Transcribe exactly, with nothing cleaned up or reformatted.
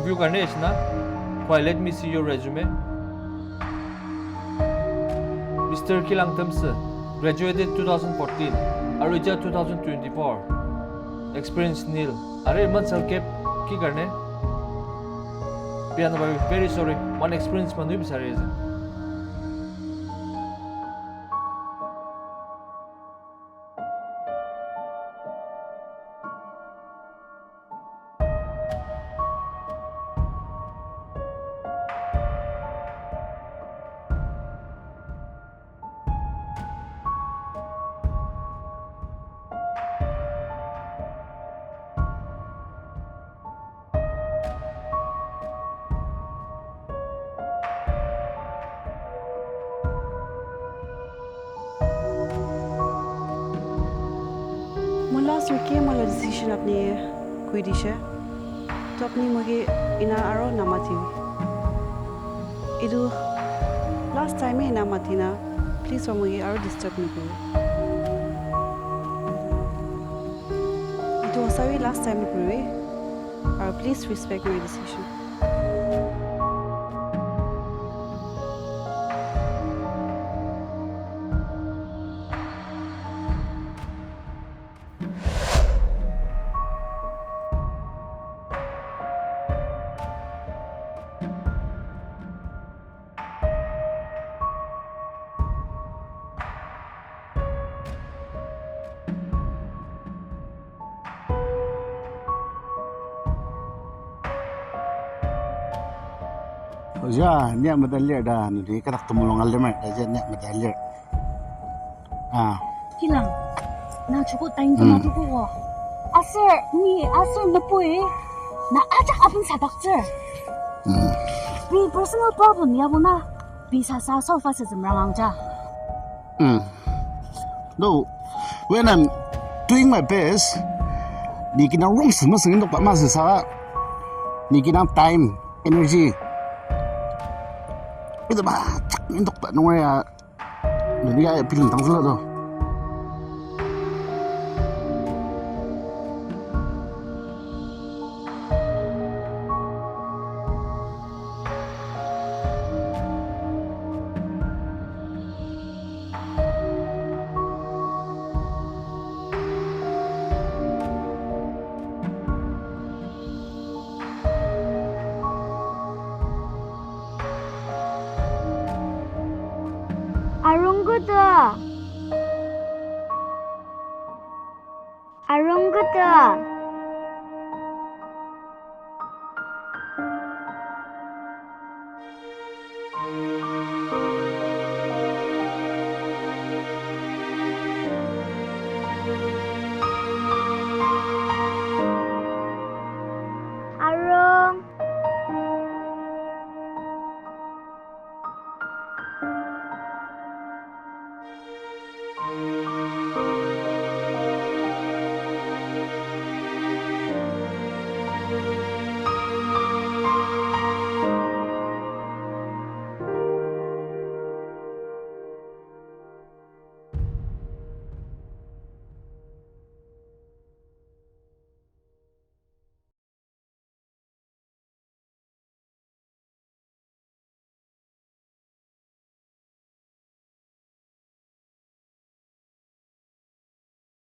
Yu karne ishina, why, let me see your resume. Mister Kilang Temsü, graduated two thousand fourteen, arui ja two thousand twenty-four. Experience nil. Are mansal kep ki karne. Piano bai, very sorry, man experience manui bisari ase. Mula sürki mala decision apni koi dishe. To apni mogi ina aro namati. Idu last time ina matina, please wa mogi aro disturb nukuri. Idu osawi last time nukuri. Aro please respect my decision. Ja, ni ama da lir da, nudi kadak temulung alir ma, da ja ni ama da lir. Ah. Kilang, na chuko tain tema tuko. Aser, ni, aser lepoi, na ajak aben sadaktsür. Hmm. Pei personal problem yabo na, pei sasa solve asütsü merang angja. Hmm. No, when I'm doing my best, ni kinang rongsen masü indokba masü saka, ni kinang time, energy. Ita ba, chak indokba nungaya, nudi ya feeling tangzüla do.